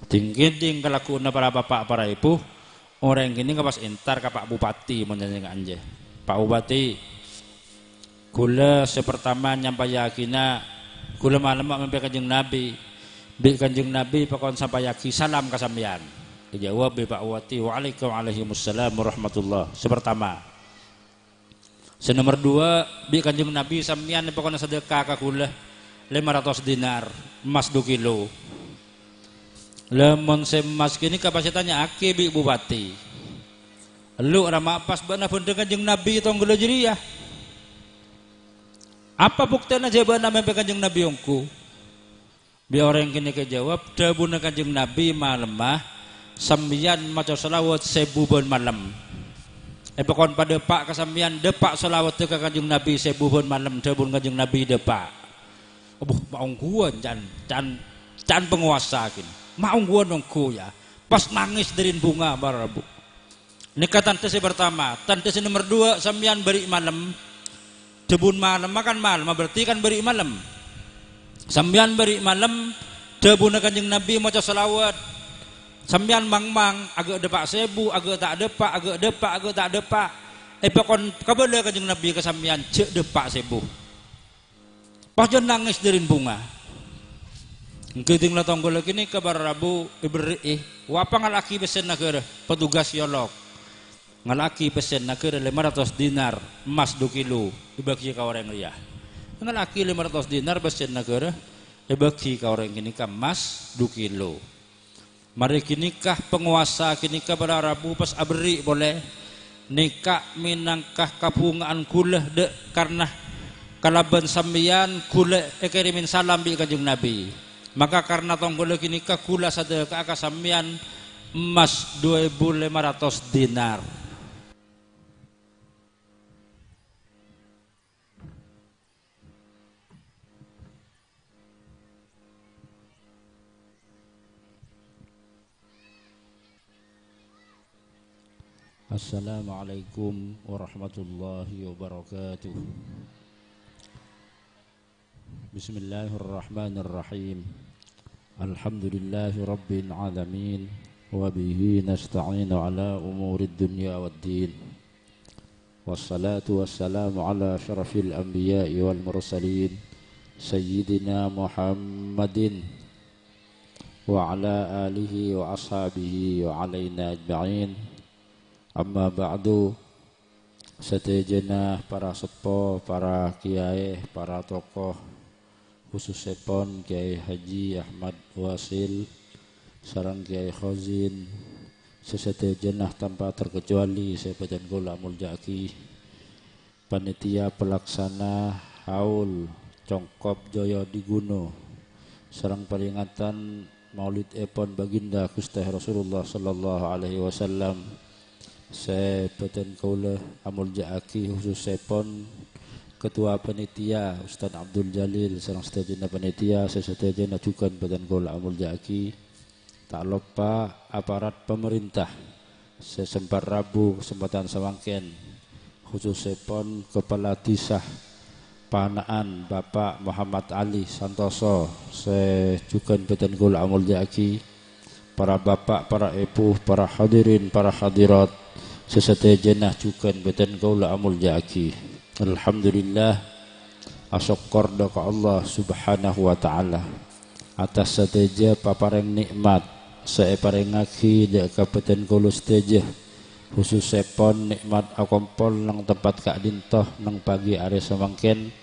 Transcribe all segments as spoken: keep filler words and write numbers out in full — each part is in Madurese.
Dhing-kèdhing kalagghuwânna para bapa', para èbhu, orèng kènè' pas èntar ka Pa' Bupati, mon nyènga'an jâ. Pa' Bupati, kaulâ sè partama nyampayaghinâ, kaulâ malem mèmpè Kanjeng Nabi. Bi' Kanjeng Nabi pakon sampayaghi salam ka sampèyan. Èjâwâb bi' Pa' Bupati, "Waalaikum-, waalaikumsalam warahmatullah." Sè partama. Sè nomer duwâ', bi' Kanjeng Nabi sampèyan èpakon sadhâka ka kaulâ lèma ratos dinar, emmas du kilo. Lha, mon sè emmas ghânèka pas ètanya'aghi bi' Bupati. "Ellè' ra ma' pas bâ'na bhândhâng Kanjeng Nabi tongghâllâ jârèya? Apa buktèna jâ' bâ'na mèmpè Kanjeng Nabi ongghu?" Bi' orèng ghânèka èjâwâb, "Dhâbuna Kanjeng Nabi malemma, sampèyan maca shalawat sèbu bân malem." Èpakon padâpa' ka sampèyan, dâpa' shalawat ka Kanjeng Nabi sèbu bân malem, dhâbuna Kanjeng Nabi dâpa'. Abbhu, maongghuwân can, can, can pangowasa kènè. Maongghuwân ongghu, yâ. Pas nangès dâri bhunga, para rabu. Nèka tandhâ sè partama. Tandhâ sè nomer duwâ', sampèyan bâri' malem. Dhâbuna malemma kan malemma, berarti kan bâri' malem. Sampèyan bâri' malem, dhâbuna Kanjeng Nabi maca shalawat. Sampèyan mang-mang, aghâ' dâpa' sèbu, aghâ' ta' dâpa', aghâ' dâpa', aghâ' ta' dâpa'. Èpakon kabâlâ Kanjeng Nabi ka sampèyan, jâ' dâpa' sèbu. Pas jân nangès dâri bhunga. Ènggi dhing la tongghâllâ ghânèka para rabu èberri'i, "Wa apa ngala'aghi pèssèna ghârâ?" Petugas yolok. "Ngala'aghi pèssèna ghârâ lèma ratos dinar, emmas du kilo, èbâghi ka orèng rèya." Ngala'aghi lèma ratos dinar pèssèna ghârâ, èbâghi ka orèng ghânèka emmas du kilo. Marè ghânèka pangowasa ghânèka para rabu pas aberri' polè. Nèka mènangka kabhungaan kaulâ dâ' karna kalabân sampèyan kaulâ èkèrèmè salam bi' Kanjeng Nabi. Maka karna tongghâllâ ghânèka kaulâ sadhâka'a ka sampèyan emmas du èbu lèma ratos dinar. Assalamualaikum warahmatullahi wabarakatuh. Bismillahirrahmanirrahim. Alhamdulillahi rabbil alamin. Wa bihi nasta'inu ala umurid dunya waddin. Wassalatu wassalamu ala asyrafil anbiya'i wal mursalin, Sayyidina Muhammadin wa ala alihi wa ashabihi wa alaina ajma'in. Amma ba'du, sadhâjâna para seppo, para kiyaè, para tokoh, khusussèpon Kiai Haji Ahmad Wasil sareng Kiai Khazin, sè sadhâjâna tanpa terkecuali sè bhâdhân kaulâ amolja'aghi, panitia pelaksana haul Congkop Joyo Diguno, sareng peringatan Maulidèpon Baginda Ghustè Rasulullah sallallahu alaihi wasallam, sè bhâdhân kaulâ amolja'aghi, khusussèpon Ketua Panitia Ustaz Abdul Jalil sareng sadhâjâna panitia sè sadhâjâna jhughân bhâdhân kaulâ amolja'aghi, ta' loppa aparat pamarènta sè sempat rabu kasempadhân samangkèn, khusussèpon Kepala Dhisa Pana'an Bapak Muhammad Ali Santoso sè jhughân bhâdhân kaulâ amolja'aghi, para bapa', para èbhu, para hadirin, para hadirat sè sadhâjâna jhughân bhâdhân kaulâ amolja'aghi. Alhamdulillah, asokkor dâ' ka Allah Subhanahu wa Ta'ala atas sadhâjâ paparèng nè'mat sè èparèngaghi dâ' ka bhâdhân kaulâ sadhâjâ, khusussèpon nè'mat akompol neng tempat ka'dinto neng pagi arè samangkèn,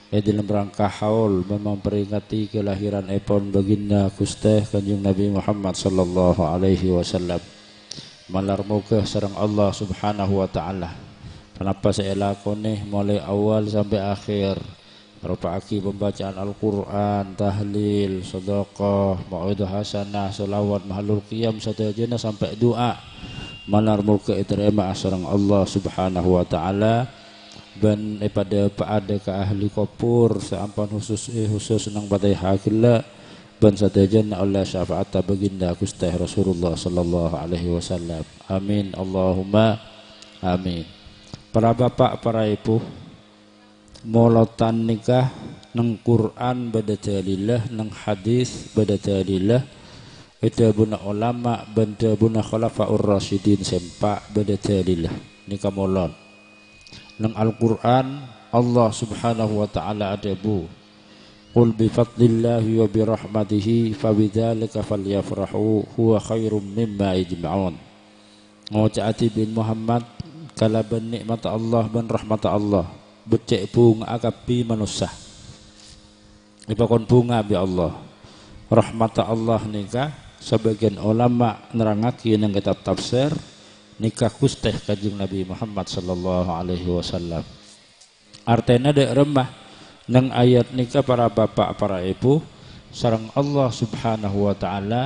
è dhâlem rangka haul memperingati kelahiranèpon Baginda Ghustè Kanjeng Nabi Muhammad sallallahu alaihi wasallam. Malar moghâ sareng Allah Subhanahu wa Ta'ala, ponapa sè èlakonè molaè awal sampè' akhèr, aropa'aghi pembacaan Al-Qur'an, tahlil, sedekah, mau'idhah hasanah, shalawat, mahallul qiyam, sadhâjâna sampè' du'a, malar moghâ ètarèma'a sareng Allah Subhanahu wa Ta'ala, bân èpadâpa'a dâ' ka ahli kobhur sè ampon khusus, eh, khusus neng Fatihah ghellâ', bân sadhâjâna ollè syafa'atta Baginda Ghustè Rasulullah sallallahu alaihi wasallam. Amin, Allahumma amin. Para bapa', para èbhu, molodhân nèka neng Qur'an bâdâ dalilla, neng hadis bâdâ dalilla, È dhâbuna ulama bân dhâbuna Khulafaur Rasyidin sè empa' bâdâ dalilla. Nèka molod. Neng Al-Qur'an, Allah Subhanahu wa Ta'ala adhâbu, "Qul bi fadlillahi wa bi rahmatihi fa bidzalika falyafrahu huwa khairum mimma yajma'un." Ngoca'aghi bi' Muhammad, "Kalabân nè'matta Allah bân rahmatta Allah, beccè' bhunga'a kabbhi manossa." Èpakon bhunga bi' Allah. Rahmatta Allah nèka, sabâgiyân ulama nerrangngaghi neng kètab tafsir, nèka Ghustè Kanjeng Nabi Muhammad sallallahu alaihi wasallam. Artèna dâ' remma neng ayat nèka, para bapa', para èbhu, sareng Allah Subhanahu wa Ta'ala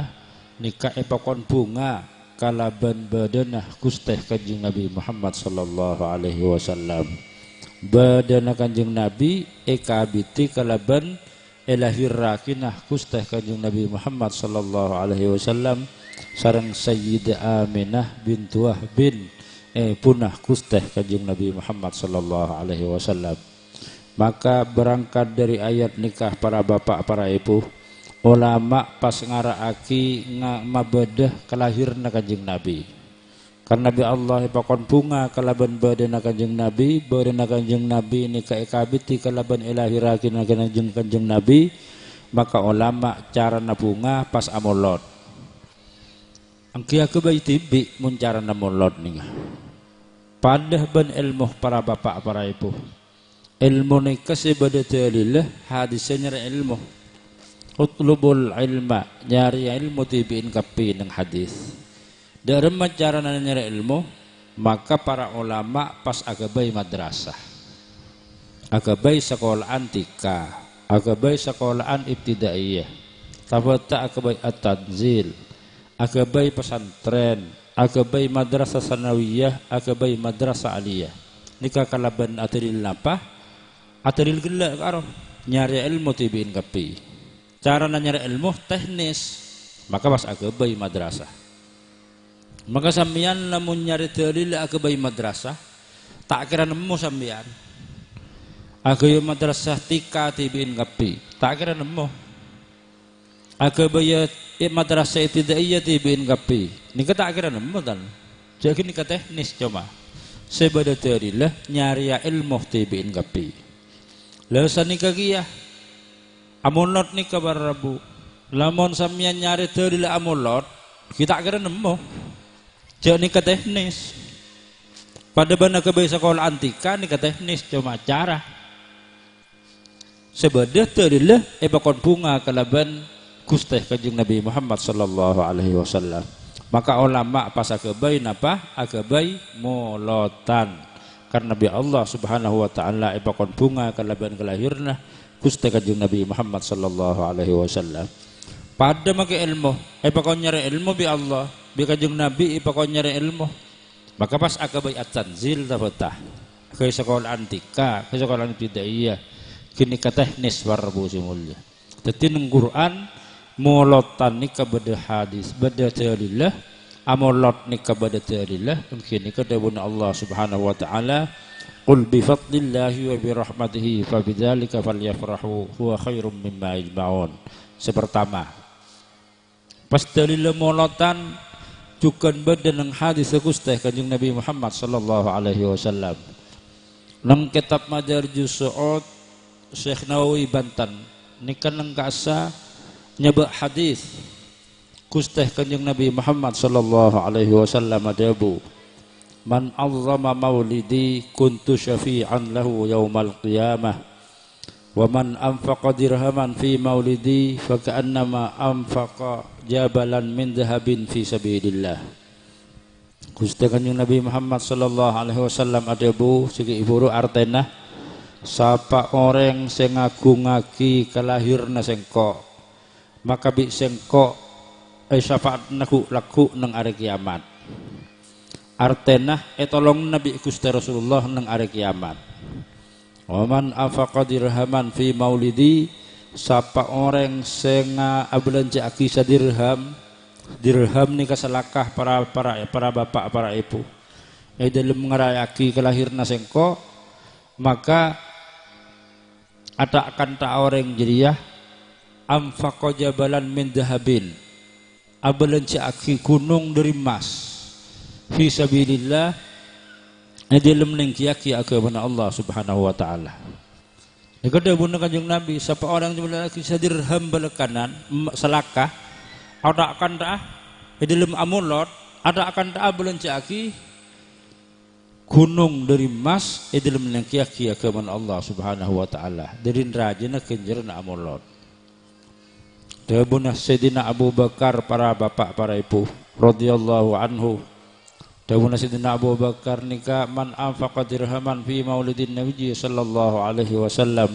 nèka èpakon bhunga kalabân bâdâna Ghustè Kanjeng Nabi Muhammad sallallahu alaihi wasallam. Bâdâna Kanjeng Nabi èkabidhi kalabân èlahèrraghina Ghustè Kanjeng Nabi Muhammad sallallahu alaihi wasallam sareng Sayyidah Aminah bintu Wahbin, èbhuna Ghustè Kanjeng Nabi Muhammad sallallahu alaihi wasallam. Maka berangkat dâri ayat nèka, para bapa', para èbhu, ulama pas ngara'aghi nga-, mabâdâ kalahèranna Kanjeng Nabi. Karna bi' Allah èpakon bhunga kalabân bâdâna Kanjeng Nabi, bâdâna Kanjeng Nabi nèka èkabidhi kalabân èlahèrraghina Kanjeng, Kanjeng Nabi, maka ulama carana bhunga pas amolod. Èngghi aghâbây dhibi' mon carana molod nèka. Padâ bân èlmo, para bapa', para èbhu. Èlmo nèka sè bâdâ dalilla, hadis sè nyarè èlmo. "Utlubul ilma", nyarèya èlmo dhibi'in kabbhi neng hadis. Dâ' remma carana nyarè èlmo, maka para ulama pas aghâbây madrasah. Aghâbây sakola'an T K, aghâbây sakola'an ibtidaiyah, tabâta aghâbây at-tanzil, aghâbây pesantren, aghâbây madrasah sanawiyah, aghâbây madrasah aliyah. Nèka kalabân adâlil napa? Adâlil ghellâ' karo nyarè èlmo dhibi'in kabbhi. Carana nyarè èlmo teknis, maka pas aghâbây madrasah. Maka sampèyan lamon nyarè dalil aghâbây madrasah, ta' kèra nemmo sampèyan. Aghâbây madrasah T K dhibi'in kabbhi, ta' kèra nemmo. Aghâbây è madrasah ibtidaiyah dhibi'in kabbhi. Nèka ta' kèra nemmo, tan. Jhâ' ghânèka teknis coma. Sè bâdâ dalilla nyarèya èlmo dhibi'in kabbhi. La sanèka kèya. Amolod nèka para rabu. Lamon sampèyan nyarè dalil amolod, ghi' ta' kèra nemmo. Jhâ' nèka teknis. Padâ bân aghâbây sakola'an T K nèka teknis, coma cara. Sè bâdâ dalilla èpakon bhunga kalabân Ghustè Kanjeng Nabi Muhammad sallallahu alaihi wasallam. Maka ulama pas aghâbây napa? Aghâbây molodan. Karna bi' Allah Subhanahu wa Ta'ala èpakon bhunga kalabân kalahèranna Ghustè Kanjeng Nabi Muhammad sallallahu alaihi wasallam. Padâ makè èlmo, èpakon nyarè èlmo bi' Allah, bi' Kanjeng Nabi èpakon nyarè èlmo. Maka pas aghâbây at-tanzil tabâta. Aghâbây sakola'an T K, aghâbây sakola'an ibtidaiyah. Ghânèka teknis para rabu sè molja. Dhâddhi neng Qur'an, molodan nèka bâdâ hadis, bâdâ dalilla, amolod nèka bâdâ dalilla, èngghi nèka dhâbuna Allah Subhanahu wa Ta'ala, "Qul bi fadlillahi wa bi rahmatihi fa bidzalika falyafrahu huwa khairum mimma yajma'un." Sè partama, pas dalilla molodan jhughân bâdâ neng hadis Ghustè Kanjeng Nabi Muhammad sallallahu alaihi wasallam. Neng kètab Madarijus Su'ud, Syekh Nawawi bhânten, nèka neng ka'assa nyabâ' hadis Ghustè Kanjeng Nabi Muhammad sallallahu alaihi wasallam adhâbu, "Man 'azzama maulidi kuntu syafi'an lahu yaumal qiyamah, wa man anfaqa dirhaman fi maulidi fa ka'annama anfaqa jabalan min dhahabin fi sabilillah." Ghustè Kanjeng Nabi Muhammad sallallahu alaihi wasallam adhâbu, sè ghi' bhuru artèna, "Sapa orèng sè ngagungngaghi kalahèranna sèngko', maka bi' sèngko' èsyafa'atna ghu'-lagghu' neng arè kèyamat." Artèna ètolonga bi' Ghustè Rasulullah neng arè kèyamat. "Wa man anfaqa dirhaman fi maulidi," sapa orèng sè nga-, abâlânjhâ'aghi sadirham, dirham nèka salaka para, para, para bapa', para èbhu, è dhâlem ngaraya'aghi kalahèranna sèngko', maka atha'-kantha orèng jârèya anfaqa jabalan min dhahabin. abâlânjhâ'âghi ghunong dhâri emmas fi sabilillah, è dhâlem nènggiyâghi aghâmana Allah Subhanahu wa Ta'ala. Nèka dhâbuna Kanjeng Nabi, "Sapa orèng nyabâlânjhâ'âghi sadirham bâlâkkanan, em-, salaka, ata'-kanta'a è dhâlem amolot, ata'-kanta'a abâlânjhâ'âghi ghunong dhâri emmas è dhâlem nènggiyâghi aghâmana Allah Subhanahu wa Ta'ala, dhâri rajâna ghânjhârânna amolot." Dhâbuna Sayyidina Abu Bakar, para bapa', para èbhu, radhiyallahu anhu. Dhâbuna Sayyidina Abu Bakar nèka, "Man anfaqa dirhaman fi maulidin Nabiyyi sallallahu alaihi wasallam,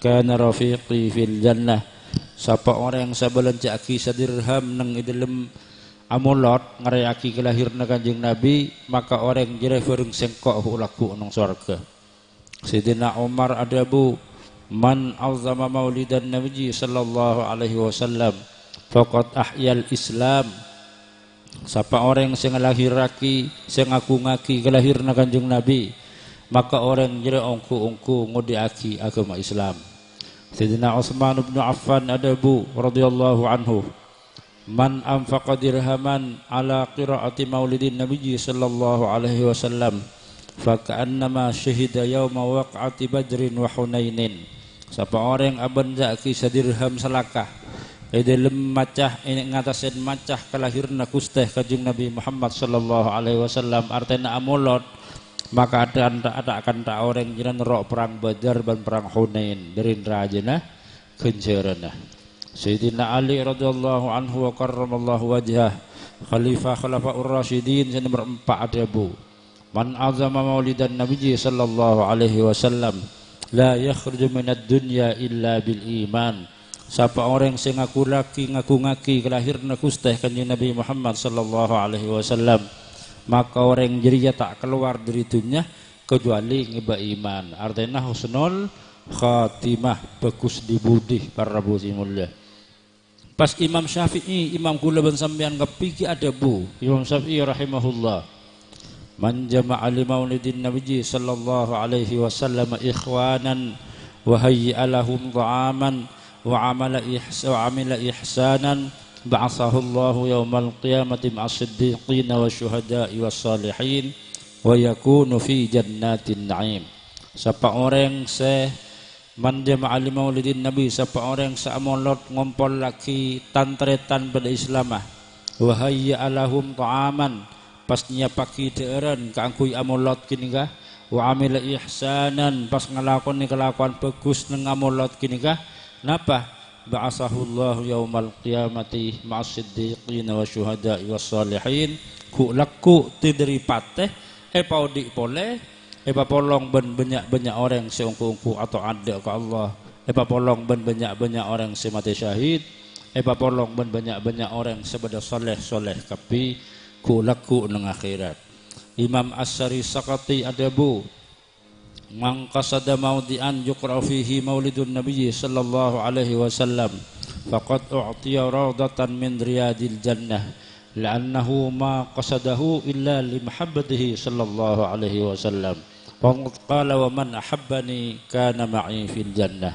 kana rafiqi fil jannah." Sapa orèng sè abâlânjhâ'âghi sadirham neng è dhâlem amolot ngarèyaghi kalahèranna Kanjeng Nabi, maka orèng jârèya bhâreng sèngko' ghu'-lagghu' neng sowarghâ. Sayyidina Umar adhâbu, "Man 'azzama maulidan Nabiyyi sallallahu alaihi wasallam, faqad ahyal Islam." Sapa orèng sè ngalahèrraghi, sè ngagungngaghi kalahèranna Kanjeng Nabi, maka orèng jârèya ongghu-ongghu ngodhi'âghi aghâma Islam. Sayyidina Utsman bin Affan adhâbu, radhiyallahu anhu, "Man anfaqa dirhaman ala qira'ati maulidin Nabiyyi sallallahu alaihi wasallam, faka'annama syahida yauma waq'ati Badrin wa Hunainin." Sapa orèng abâlânjhâ'âghi sadirham salaka è dhâlem maca, è ngatasèn maca kalahèranna Ghustè Kanjeng Nabi Muhammad sallallahu alaihi wasallam, artèna amolot, maka ata'-kanta'a, ata'-kanta'a orèng jârèya noro' perrang Badar bân perrang Hunain, dhâri rajâna ghânjhârânna. Sayyidina Ali radhiyallahu anhu wa karramallahu wajhah, Khalifah Khulafaur Rasyidin sè nomer empa' adhâbu, "Man 'azzama maulidan Nabiyyi sallallahu alaihi wasallam, la yakhruju minad dunya illa bil iman." Sapa orèng sè ngakulagi-, ngagungngaghi kalahèranna Ghustè Kanjeng Nabi Muhammad sallallahu alaihi wasallam, maka orèng jârèya ta' kalowar dhâri dhunnya kajhâbhâli ngèbâ iman. Artèna husnul khatimah, bhâghus dhi-budhi, para rabu sè molja. Pas Imam Syafi'i, imam kaulâ bân sampèyan kabbhi ghi' adhâbu, Imam Syafi'i rahimahullah, "Man jama'a li maulidin Nabiyyi sallallahu alaihi wasallam ikhwanan wa hayya'a lahum ta'aman wa amala ihs-, wa amila ihsanan, ba'atsahullahu yaumal qiyamati ma'as siddiqina wasyuhada'i was salihin, wa yakunu fi jannatin na'im." Sapa orèng sè, "Man jama'a li maulidin Nabi," sapa orèng sè amolot ngompollaghi tan-tarètan padâ Islamma, "wa hayya'a lahum ta'aman," pas nyiyappaghi dhâ'ârân kaangghuy amolot ghânèka, "wa amila ihsanan," pas ngalakonè kalakowan bhâghus neng amolot ghânèka, napa? "Ba'atsahullahu yaumal qiyamati ma'as siddiqina wasyuhada'i was salihin." Ghu'-lagghu' tèdhâri patè, èpaodi' polè, èpapolong bân bânnya'-bânnya' orèng sè ongghu-ongghu ata'at dâ' ka Allah, èpapolong bân bânnya'-bânnya' orèng sè matè syahid, èpapolong bân bânnya'-bânnya' orèng sè padâ soleh-soleh kabbhi, ghu'-lagghu' neng akhèrat. Imam Asy-Syaristaqati adhâbu, "Man qasada maudhi'an yuqra'u fihi maulidun Nabiyyi sallallahu alaihi wasallam, faqad u'tiya raudatan min riyadil jannah, li'annahu ma qasadahu illa li mahabbatihi sallallahu alaihi wasallam. Wa qad qala, 'Wa man ahabbani kana ma'i fil jannah.'"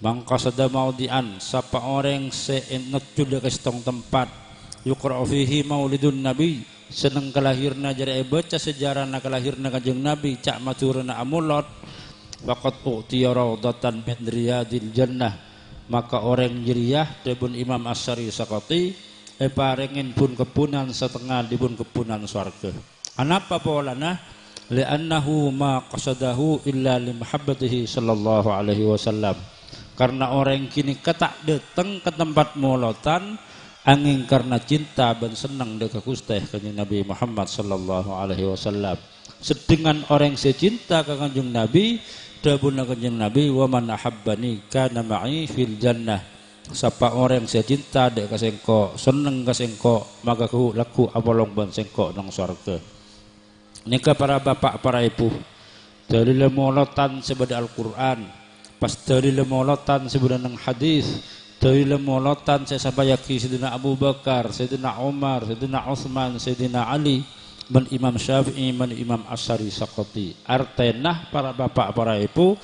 "Man qasada maudhi'an," sapa orèng sè en-, nojjhudhâ ka sèttong tempat, "yuqra'u fihi maulidun Nabi," sè neng kalahèranna jârèya èbâca sejarana kalahèranna Kanjeng Nabi, ca'-macurana amolot, "faqad u'tiya raudatan min riyadil jannah," maka orèng jârèya, dhâbuna Imam Asy-Syaristaqati, èparèngè bun-kebbhunan satengnga dhi bun-kebbhunan sowarghâ. Anapa polana? "Li'annahu ma qasadahu illa li mahabbatihi sallallahu alaihi wasallam." Karna orèng ghânèka ta' dâteng ka tempat molodhân, angèng karna cinta bân senneng dâ' ka Ghustè Kanjeng Nabi Muhammad sallallahu alaihi wasallam. Sedhengan orèng sè cinta ka Kanjeng Nabi, dhâbuna Kanjeng Nabi, "Wa man ahabbani kana ma'i fil jannah." Sapa orèng sè cinta dâ' ka sèngko', senneng ka sèngko', maka ghu'-lagghu' apolong bân sèngko' neng sowarghâ. Nèka para bapa', para èbhu, dalilla molodhân sè bâdâ Al-Qur'an, pas dalilla molodhân sè bâdâ neng hadis, dalilla molodhân sè èsampayyaghi Sayyidina Abu Bakar, Sayyidina Umar, Sayyidina Utsman, Sayyidina Ali, bân Imam Syafi'i, bân Imam Asy-Syaristaqati. Artèna para bapa', para èbhu,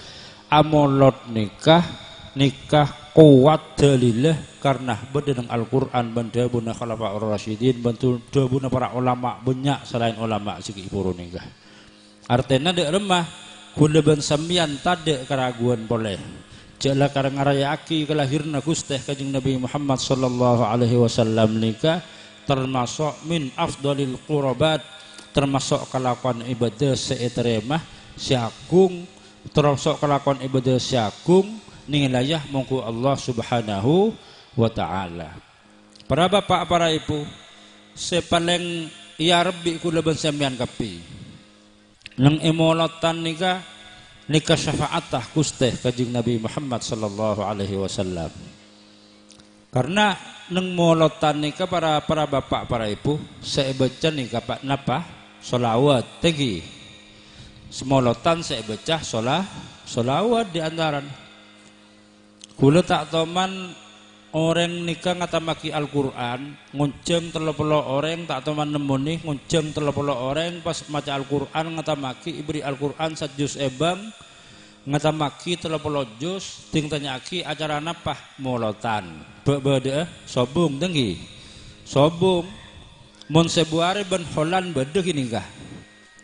amolod nèka Nèka kowat dalilla karna bâdâ neng Al-Qur'an bân dhâbuna Khulafaur Rasyidin bân tu-, dhâbuna para ulama bânnya' salaèn ulama sè ghi' buru nèka. Artèna dâ' remma, ghulâ bân sampèyan tadâ' karaguan polè. Jhâ' la karè ngaraya'aghi kalahiranna Ghustè Kanjeng Nabi Muhammad sallallahu alaihi wasallam nèka tamaso' min afdhalil qurbat, tamaso' kalakowan ibâdâ sè ètarèma sè agung, tamaso' kalakowan ibâdâ sè agung nèlaya mongghu Allah Subhanahu wa Ta'ala. Para bapa', para èbhu, sè palèng èarep bi' ghulâ bân sampèyan kabbhi. Neng è molodhân nèka, nèka syafa'atta Ghustè Kanjeng Nabi Muhammad sallallahu alaihi wasallam. Karna neng molodhân nèka para, para bapa', para èbhu, sè èbâca nèka pa-, napa? Sholawat, tèngghi. Molodhân sè èbâca shola-, sholawat di antarana. Ghulâ ta' toman orèng nèka ngatammaghi Al-Qur'an, ngonjhâng tello polo orèng, ta' toman nemmonè ngonjhâng tello polo orèng pas maca Al-Qur'an ngatammaghi èbherri' Al-Qur'an sajus èbâng, ngatammaghi tello polo juz, ding tanya'aghi acara napa? Molodhân. Bâ-, bâdâ'â? Sobung, tèngghi. Sobung. Mon Februari bân Holland bâdâ ghânèka.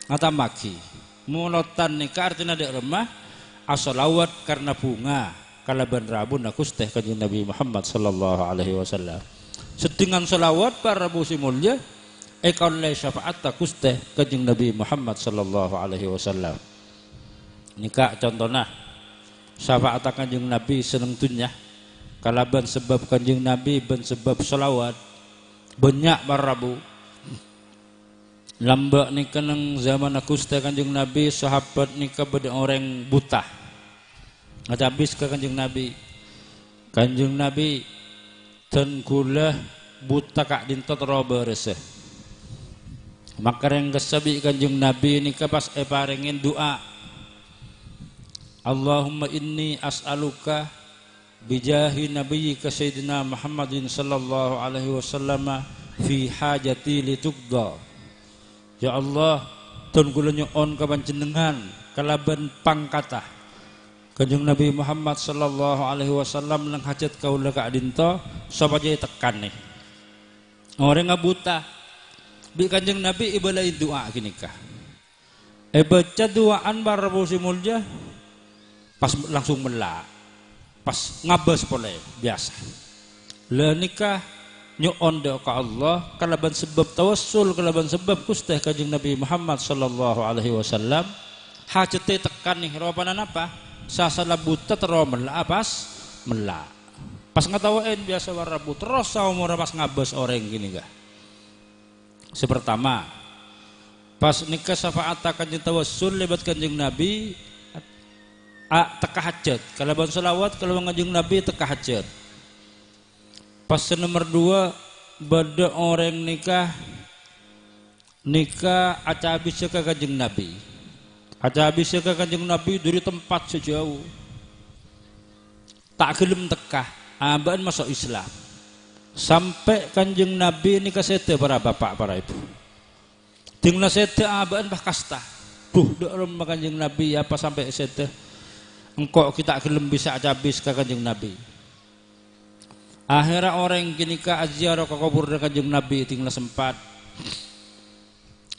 Ngatammaghi. Molodhân nèka artèna dâ' remma asholawat karna bhunga kalabân rabuna Ghustè Kanjeng Nabi Muhammad sallallahu alaihi wasallam. Sedhingan sholawat para rabu sè molja èkaollè syafa'atta Ghustè Kanjeng Nabi Muhammad sallallahu alaihi wasallam. Nèka contona syafa'atta Kanjeng Nabi sè neng dhunnya kalabân sabâb Kanjeng Nabi bân sabâb sholawat bânnya' para rabu. Lambâ' nèka neng zamanna Ghustè Kanjeng Nabi, sahabat nèka bâdâ orèng buta. Ngacabis ka Kanjeng Nabi, "Kanjeng Nabi, dân ghulâ buta ka'dinto terro bârâsa." Makarèng kassa bi' Kanjeng Nabi nèka pas èparèngè du'a, "Allahumma inni as'aluka bijahi nabiyyika Sayyidina Muhammadin sallallahu alaihi wasallam fi hajati lituqda." Ya Allah, dân ghulâ nyo'on ka Panjhennengngan kalabân pangkatta Kanjeng Nabi Muhammad sallallahu alaihi wasallam neng hajat kaulâ ka'dinto sopajâ ètekkanè. Orèngnga buta. Bi' Kanjeng Nabi èbâlâi du'a ghânèka. Èbâca du'aan para rabu sè molja, pas langsung mella'. Pas ngabâs polè, biyasa. La nèka nyo'on dâ' ka Allah kalabân sabâb tawassul, kalabân sabâb Ghustè Kanjeng Nabi Muhammad sallallahu alaihi wasallam, hajhâddhâ ètekkanè, ropana napa? Sasala buta terro mella'a pas mella'. Pas ngataowèn biyasa para rabu, terros saomorra pas ngabâs orèng ghânèka. Sè partama, pas nèka syafa'atta Kanjeng tawassul lèbât Kanjeng Nabi, a-, tekka hajhât. Kalabân sholawat, kalabân Kanjeng Nabi tekka hajhât. Pas sè nomer duwâ', bâdâ orèng nèka, nèka acabisa ka Kanjeng Nabi. Acabisa ka Kanjeng Nabi dâri tempat sè jhâu. Ta' ghellem tekka, abâ'na maso' Islam. Sampè' Kanjeng Nabi nèka sèdhâ para bapa', para èbhu. Dingla sèdhâ abâ'na pas kasta. Dhu, dâ' remma Kanjeng Nabi, apa sampè' sèdhâ? Engko' ghi' ta' ghellem bisa acabis ka Kanjeng Nabi. Akhèrra orèng ghânèka aziarah ka kobhurrâ Kanjeng Nabi, dingla sempat.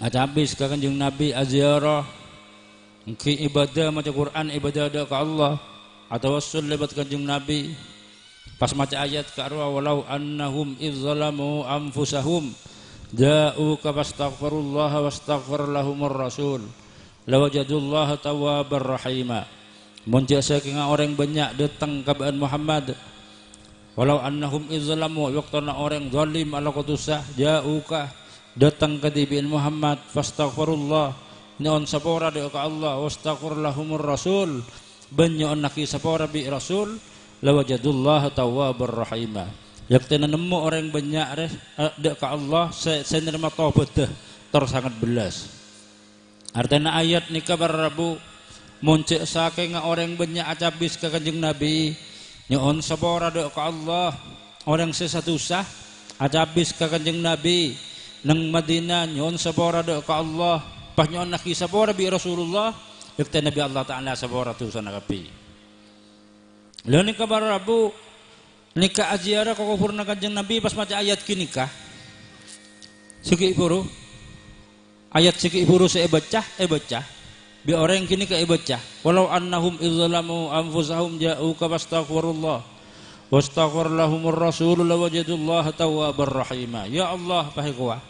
Acabis ka Kanjeng Nabi, aziarah, èngghi ibâdâ, maca Qur'an, ibâdâ dâ' ka Allah, atawassul lèbât Kanjeng Nabi. Pas maca ayat ka'rowa, "Walau annahum idz zalamu anfusahum ja'uka fastaghfirullaha wastaghfar lahumur rasul lawajadullaha tawwabar rahima." Mon jhâ' sakènga orèng bânnya' dâteng ka bâ'na Muhammad, "Walau annahum idz zalamu," è bâktona orèng zalim alako dhusa, "ja'uka," dâteng kadhibi'na Muhammad, "fastaghfirullah," nyo'on sapora dâ' ka Allah, "wastaghfar lahumur rasul," bân nyo'onnaghi sapora bi' Rasul, "lawajadullaha tawwabar rahima." Yaktèna nemmo orèng bânnya' rè, eh, dâ' ka Allah sè, sè narèma tobhâddhâ, tor sanget bellas. Artèna ayat nèka para rabu, mon jhâ' sakènga orèng bânnya' acabis ka Kanjeng Nabi, nyo'on sapora dâ' ka Allah. Orèng sè sadusa acabis ka Kanjeng Nabi neng Madinah, nyo'on sapora dâ' ka Allah, pas nyo'onnaghi sapora bi' Rasulullah, yaktèna bi' Allah Ta'ala sapora dusana kabbhi. Lha nèka para rabu, nèka aziarah ka kuburna Kanjeng Nabi pas maca ayat ghânèka. Sè ghi' buru. Ayat sè ghi' buru sè èbâca, èbâca. Bi' orèng ghânèka èbâca. "Walau annahum idz zalamu anfusahum ja'uka fastaghfirullah. Wastaghfar lahumur rasul lawajadullaha tawwabar rahima." Ya Allah, pahèkowa.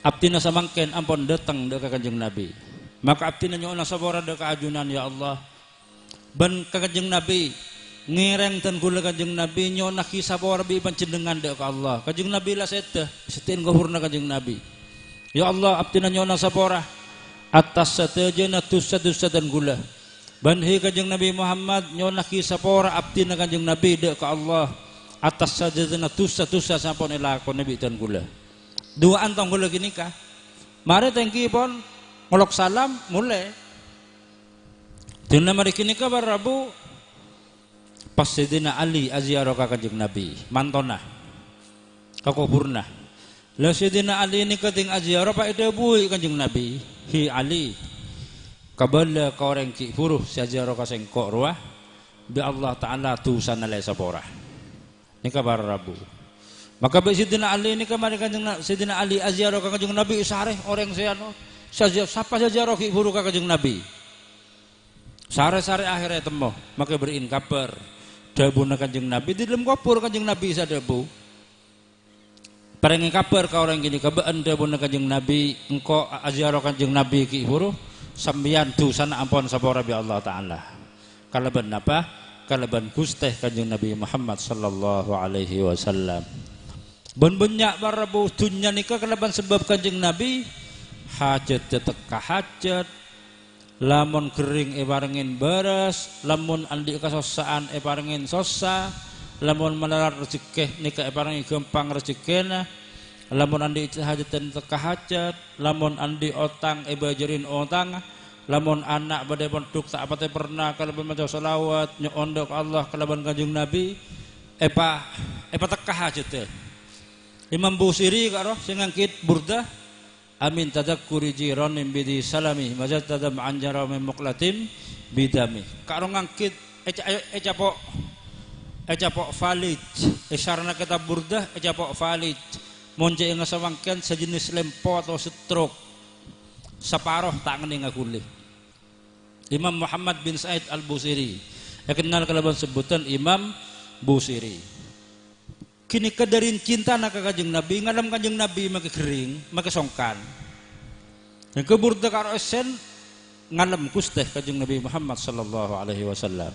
Abdhina samangkèn ampon dâteng dâ' ka Kanjeng Nabi. Maka abdhina nyo'ona sapora dâ' ka ajunan, ya Allah. Bân ka Kanjeng Nabi, ngèrèng dân ghulâ Kanjeng Nabi, nyo'onnaghi sapora bi' panjhennengngan dâ' ka Allah. Kanjeng Nabi la sèdhâ, sèdhâna kuburna Kanjeng Nabi. Ya Allah, abdhina nyo'ona sapora atas sadhâjâna dhusa-dhusa dân ghulâ. Bân, hè Kanjeng Nabi Muhammad, nyo'onnaghi sapora abdhina Kanjeng Nabi dâ' ka Allah atas sadhâjâna dhusa-dhusa sè ampon èlakonè bi' dân ghulâ. Duwâ'ân tong ghulâ ghânèka. Marè tèngghi pon ngolok salam, molè. Dinna marè ghânèka para rabu, pas Sayyidina Ali aziarah ka Kanjeng Nabi, mantona, ka kuburna. La Sayyidina Ali nèka dhing aziarah, pas èdhâbuwi Kanjeng Nabi, "Hi Ali, kabâlâ ka orèng ghi' buru sè aziarah ka sèngko' rowa, bi' Allah Ta'ala dhusana la èsapora." Nèka para rabu. Maka bi' Sayyidina Ali nèka marè Kanjeng Na-, Sayyidina Ali aziarah ka Kanjeng Nabi, sarè orèng sè anu, sè azi-, sapa sè aziarah ghi' buru ka Kanjeng Nabi. Sarè-sarè akhèrra ètemmo, maka bâri'in kabhâr. Dhâbuna Kanjeng Nabi, è dhâlem kobhur Kanjeng Nabi sè adhâbu. Parèngè kabhâr ka orèng ghânèka, bâ'ân dhâbuna Kanjeng Nabi, engko' a-, aziarah Kanjeng Nabi ghi' buru, sampèyan dhusana ampon sapora bi' Allah Ta'ala. Kalabân napa? Kalabân Ghustè Kanjeng Nabi Muhammad sallallahu alaihi wasallam. Bân bânnya' para rabu dhunnya nèka kalabân sabâb Kanjeng Nabi, hajhâddhâ tekka hajhât, lamon ghering èparèngè bârâs, lamon andi' kasossa'an èparèngè sossa, lamon malarat rejekkè nèka èparèngè ghâmpang rejekkèna, lamon andi' hajhâddhâ tekka hajhât, lamon andi' otang èbâjârin otang, lamon ana' bâdâ è pondhuk ta' patè perna kalabân maca shalawat, nyo'on dâ' ka Allah kalabân Kanjeng Nabi, èpa-, èpatekka hajhâddhâ. Imam Busiri karo sè nganggit Burdah, "Amin tadzakkuri jiranin bidhi salami, mazadta dam'an jara min muqlatin bidami." Karo nganggit èca-, è-, ècapo', ècapo' falij, è sarana kitab Burdah ècapo' falij. Mon cè' ènga samangkèn sajenis lempo atau stroke. Saparo ta' ngennènga ghuli. Imam Muhammad bin Sa'id Al-Busiri, èkennal kalabân sebbhutan Imam Busiri. Ghânèka dâri cintana ka Kanjeng Nabi, ngalem Kanjeng Nabi makè ghering, makè songkan. Ènggi Burdah karo èssèna ngalem Ghustè Kanjeng Nabi Muhammad sallallahu alaihi wasallam.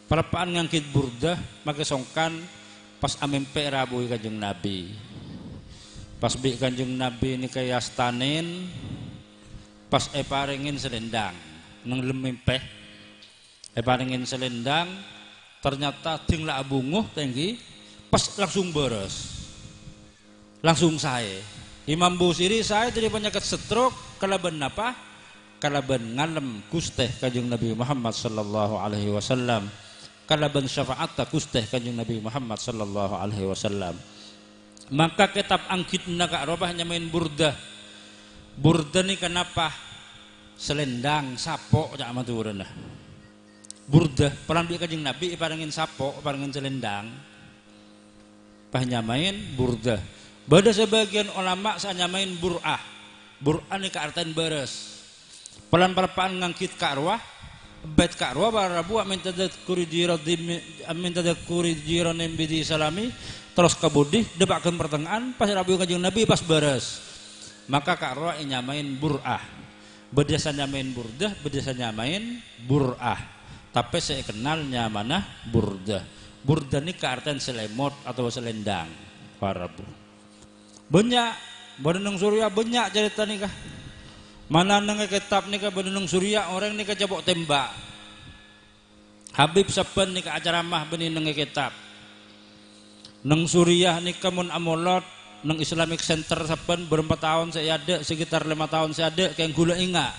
Parappa'an nganggit Burdah makè songkan pas amèmpè èrabuwi Kanjeng Nabi. Pas bi' Kanjeng Nabi nèka èastanèn, pas èparèngè salendang, neng lem mèmpè. Èparèngè salendang, ternyata dhing la abungo tèngghi, pas langsung bârâs. Langsung saè. Imam Busiri saè dâri panyakèt stroke kalabân napa? Kalabân ngalem Ghustè Kanjeng Nabi Muhammad sallallahu alaihi wasallam. Kalabân syafa'atta Ghustè Kanjeng Nabi Muhammad sallallahu alaihi wasallam. Maka kètab anggitna ka'rowa nyamaè Burdah. Burdah nèka napa? Salendang, sapo' ca' Madhurâna. Burdah, polana bi' Kanjeng Nabi èparèngè sapo', èparèngè salendang. Pas nyamaè Burdah. Bâdâ sabâgiyân olama sè nyamaè Bur'ah. Bur'ah nèka artèna bârâs. Polana parappa'an nganggit ka'rowa, bâit ka'rowa para rabu, "Amin tadzakkuri jiranin bi-, amin tadzakkuri jiranin bidhi salami," terros ka budi, dâpa' ghân partengnga'an, pas èrabuwi Kanjeng Nabi, pas bârâs. Maka ka'rowa ènyamaè Bur'ah. Bâdâ sè nyamaè Burdah, bâdâ sè nyamaè Bur'ah. Tapè sè èkennal nyamana Burdah. Burdah nèka artèna salemot otabâ salendang. Para rabu. Bânnya', bâdâ neng Suriah bânnya' carèta nèka. Mala neng è kètab nèka bâdâ neng Suriah orèng nèka ècapo' tèmbhâk. Habib sabbhân nèka acaramah bânnè neng è kètab. Neng Suriah nèka mon amolot, neng Islamic Center sabbhân bârâmpa taon sè èadâ', sekitar lèma taon sè èadâ', kèng ghulâ enga'.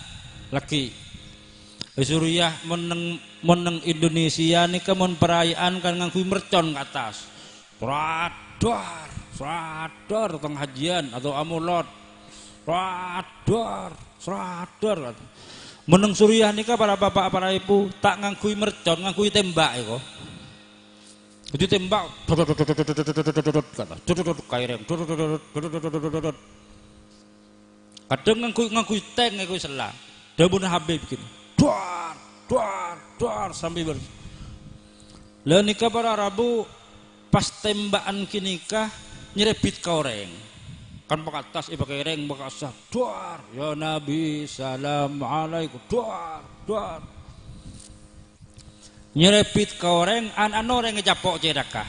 Laghi. È Suriah mon neng, mon neng Indonesia nèka mon paraya'an kan ngangghuy mercon ka attas. Sradar, sradar teng hajiyân atau amolot. Sradar, sradar. Mon neng Suriah nèka para bapa', para èbhu, ta' ngangghuy mercon, ngangghuy tèmbhâk èko. Bhâdhi tembak, dot, dot, dot, dot, dot, dot, dot, dot, dot, dot, dot, kaèrèng, dot, dot, dot, dot, dot, dot, dot, dot. Kadhâng ngangghuy, ngangghuy tank, ngangghuy sella. Dhâbuna Habib ghini, "Duar, duar, duar," sambi ber-, la nèka para rabu, pas temba'an ghânèka nyerèbit ka orèng. Kan pakattas èpakaèrèng, pakassa, "Duar, ya Nabi, salam alaikum, duar, duar." Nyerèbit ka orèng, an-, an orèng ècapo' cèthakka.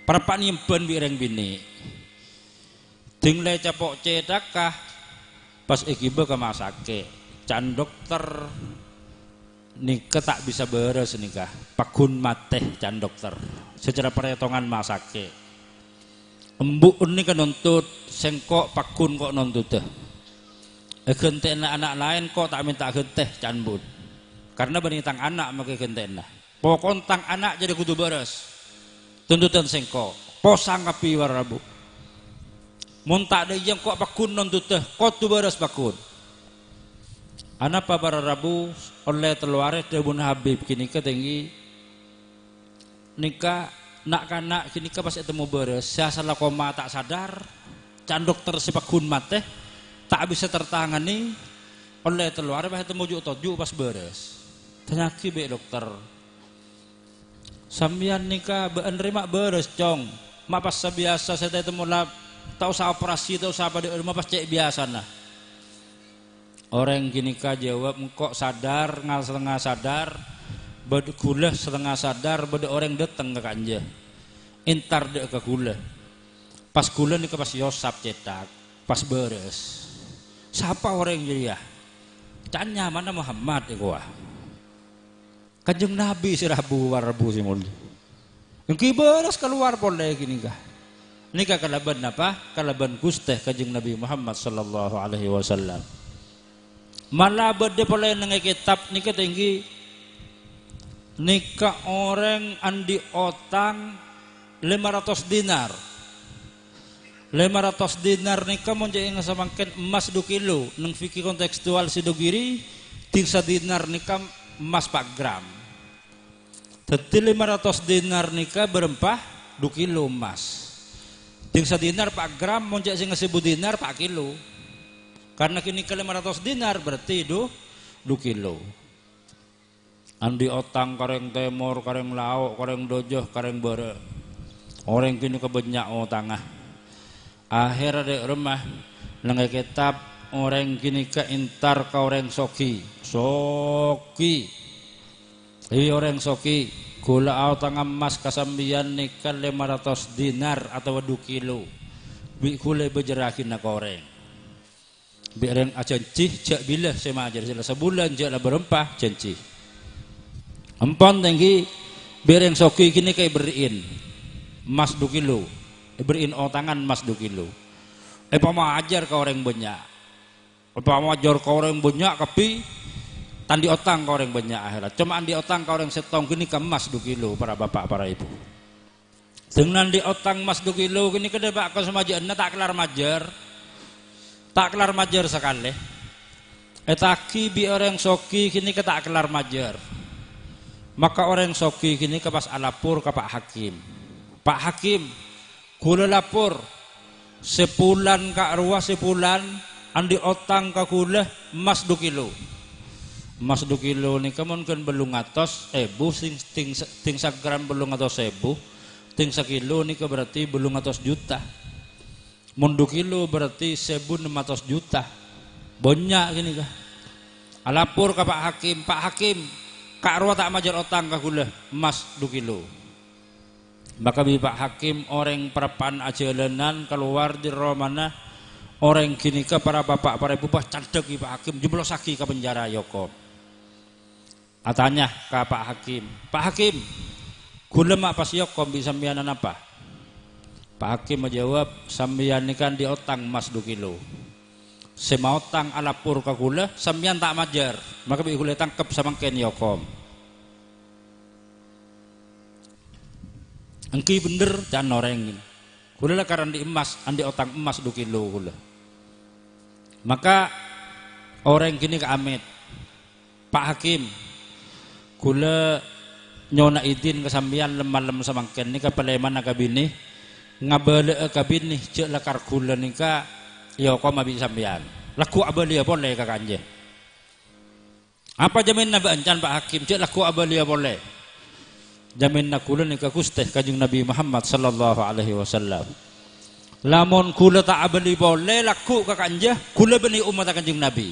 Parappa'na èyembhân bi' rèng binè'. Ding la ècapo' cèthakka, pas èghibâ ka masakè'. Can dokter nèka ta' bisa bârâs nèka, pagghun matè can dokter. Secara perhitungan masakè'. Embu' nèka nontot, sèngko' pagghun ko' nontotta. Èghântè'ana ana' laèn ko' ta' mènta ghântè can embu'. Karna bânnè tang ana' makè ghântè'ana. Pokon tang ana' jârèya kodhu bârâs. Tuntutan sèngko'. Posang kabbhi para rabu. Mon ta' dâ' iyâ engko' pagghun nontotta, kodhu bârâs pagghun. Anapa para rabu ollè tello arè dhâbuna Habib ghânèka tèngghi. Nèka na'-kana' ghânèka pas ètemmo bârâs, sè asalla koma ta' sadar, can dokter sè pagghun matè, ta' bisa tertangani, ollè tello arè pas ètemmo ju'-toju' pas bârâs. Tanya'aghi bi' dokter. "Sampèyan nèka bâ'ân rè ma' bârâs, Cong? Ma' pas sabiyasa sè ta' ètemmo la ta' osa operasi, ta' osa apa dhâ' remma pas cè' biyasana?" Orèng ghânèka jâwâb, "Engko' sadar, nga-, satengnga sadar, bâd-, ghulâ satengnga sadar, bâdâ orèng dâteng ka ka'anja. Entar dâ' ka ghulâ. Pas ghulâ nèka pas èosap cèthak, pas bârâs. Sapa orèng jârèya?" "Can nyamana Muhammad," èkowa. Kanjeng Nabi sè rabu, para rabu sè molja. Èngghi bârâs kalowar polè ghânèka. Nèka kalabân napa? Kalabân Ghustè Kanjeng Nabi Muhammad sallallahu alaihi wasallam. Mala bâdâ polè neng è kètab nèka tèngghi, nèka orèng andi' otang lèma ratos dinar. Lèma ratos dinar nèka mon ca'èpon samangkèn emmas du kilo, neng fikih kontekstual sè du ghiri, ding sadinar nèka emmas pa' gram. Dhâddhi lèma ratos dinar nèka bârâmpa? Du kilo emmas. Ding sadinar pa' gram, mon ca'èpon sèbu dinar pa' kilo. Karna ghânèka lèma ratos dinar, berarti du, du kilo. Andi' otang ka orèng tèmor, ka orèng lao', ka orèng dâjâ, ka orèng bârâ'. Orèng ghânèka bânnya' otangnga. Ahèrra dâ' remma neng è kètab orèng ghânèka entar ka orèng soghi. Soghi. "Hè, orèng soghi, ghulâ aotangnga emmas ka sampèyan nèka lèma ratos dinar otabâ du kilo. Bi' ghulâ èbâjârraghi na' ka orèng." Bi' orèng ajhânjhi jhâ' bilâ sè majâr, sè la sabulân jhâ' la bârâmpa jhânjhi. Empon tèngghi, bi' orèng soghi ghânèka èberri'in emmas du kilo, èberri'in otangan emmas du kilo. Èpamajâr ka orèng bânnya'. Èpamajâr ka orèng bânnya' kabbhi, ta' andi' otang ka orèng bânnya' ahèrra. Coma andi' otang ka orèng sèttong ghânèka emmas du kilo, para bapa', para èbhu. Deng andi' otang emmas du kilo ghânèka dâpa' ka samajâ'ânna ta' kellar majâr. Ta' kellar majâr sakalè. Ètagi bi' orèng soghi ghânèka ta' kellar majâr. Maka orèng soghi ghânèka pas alapor ka Pa' Hakim. "Pa' Hakim, ghulâ lapor, sè bulân ka'rowa sè bulân andi' otang ka ghulâ emmas du kilo." Emmas du kilo nèka mon ghân bâllung atos èbu, sing, ding, ding sagram bâllung atos èbu. Ding sakilo nèka berarti bâllung atos juta. Mon du kilo berarti sèbu nem atos juta. Bânnya' ghânèka. Alapor ka Pa' Hakim, "Pa' Hakim, ka'rowa ta' majâr otang ka ghulâ, emmas du kilo." Maka bi' Pa' Hakim orèng parappa'na ajhâlânan kalowar dâri romana, orèng ghânèka para bapa', para èbhu, pas candhâghi Pa' Hakim, jeblossaghi ka penjara, èokom. Atanya ka Pa' Hakim, "Pa' Hakim, ghulâ ma' pas èokom bi' sampèyan anapa?" Pa' Hakim ajâwâb, "Sampèyan nèka andi' otang emmas du kilo. Sè maotang alapor ka ghulâ, sampèyan ta' majâr, maka bi' ghulâ ètangkep samangkèn èokom." "Èngghi bhendher," can orèng. "Ghulâ lakar andi' emmas, andi' otang emmas du kilo ghulâ." Maka orèng ghânèka amèt, "Pa' Hakim, ghulâ Nyo'ona idin ka sampèyan lem-malem samangkèn nèka palèmana ka binè, ngabâlâ'â ka binè jhâ' lakar ghulâ nèka èokoma bi' sampèyan. Lagghu' abâliyâ polè ka kanjâ. Apa jhâmènna bâ'na can, Pa' Hakim? Jhâ' lagghu' abâliyâ polè. Jhâmènna ghulâ nèka Ghustè Kanjeng Nabi Muhammad sallallahu alaihi wasallam. Lamon ghulâ ta' abâli polè lagghu' ka kanjâ, ghulâ bânnè ommatta Kanjeng Nabi.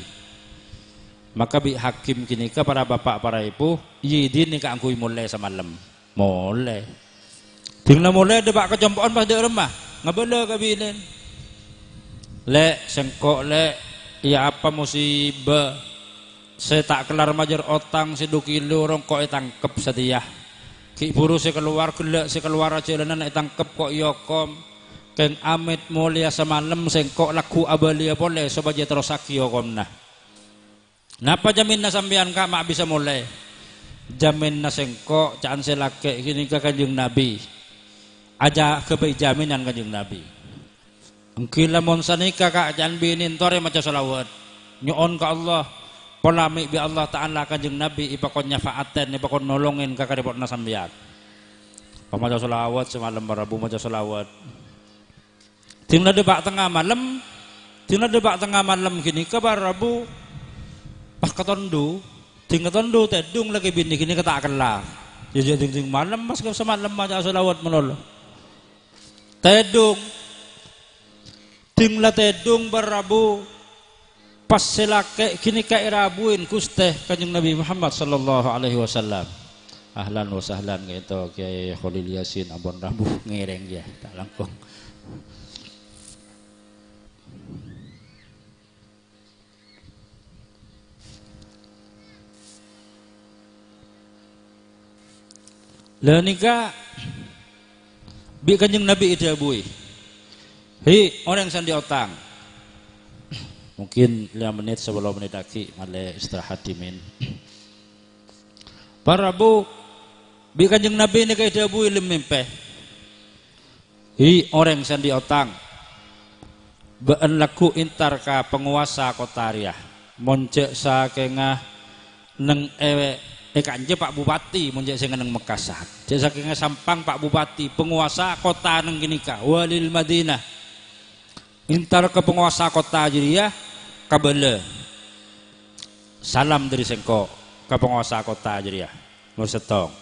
Maka bi' hakim ghânèka, para bapa', para èbhu, idin kaangghuy molè samalem. Molè. Ding la molè dâpa' ka compo'na pas dâ' remma. Ngabâlâ ka binèna. "Lè', sèngko', Lè', iyâ apa musibâ? Sè ta' kellar majâr otang sè du kilo rong ko' ètangkep satèya. Ghi' buru sè kalowar, ghellâ' sè kalowar ajhâlânan ètangkep ko' èokom. Kèng amèt molèya samalem, sèngko' lagghu' abâliyâ polè sopajâ terrossaghi okomma." "Napa jhâmènna sampèyan, Ka', ma' bisa molè?" "Jhâmènna sèngko', ca'na sè lakè' ghânèka Kanjeng Nabi. Ajâ ghâbây jhâmènan Kanjeng Nabi. Èngghi lamon sanèka, Ka', ca'na binèna torè maca shalawat. Nyo'on ka Allah, pola mè' bi' Allah Ta'ala Kanjeng Nabi èpakon nyafa'atin, èpakon nolongin ka karèpo'na sampèyan." Pas maca shalawat, samalem Rabu maca shalawat. Ding la dâpa' tengnga malem, ding la dâpa' tengnga malem ghânèka, para rabu, pas katondu, ding katondu tèdung lakè binè ghânèka ta' kellar. Iyâ, jhâ' ding-ding malem, pas ka samalem maca shalawat malolo. Tèdung, ding la tèdung, para rabu, pas sè lakè' ghânèka èrabuin Ghustè Kanjeng Nabi Muhammad sallallahu alaihi wasallam. Ahlan wa sahlan, ka'dinto Kiai Kholil Yasin ampon rabu ngèrèng, yâ, ta' langkong. La nèka bi' Kanjeng Nabi èdhâbuwi, "Hi, orèng sè andi' otang." Mungkin lèma mennit, sapolo mennit aghi' malè istirahat dhimèn. Para rabu, bi' Kanjeng Nabi nèka èdhâbuwi lem mèmpè. "Hi, orèng sè andi' otang, bâ'na lagghu' entar ka pangowasa kottha rèya. Mon jhâ' sakènga neng è, è kanjâ Pa' Bupati, mon jhâ' sakènga neng Makassar. Jhâ' sakènga Sampang Pa' Bupati, pangowasa kottha neng ghânèka, walil Madinah. Entar ka pangowasa kottha jârèya, kabâlâ salam dâri sèngko' ka pangowasa kottha jârèya." Nomer sèttong.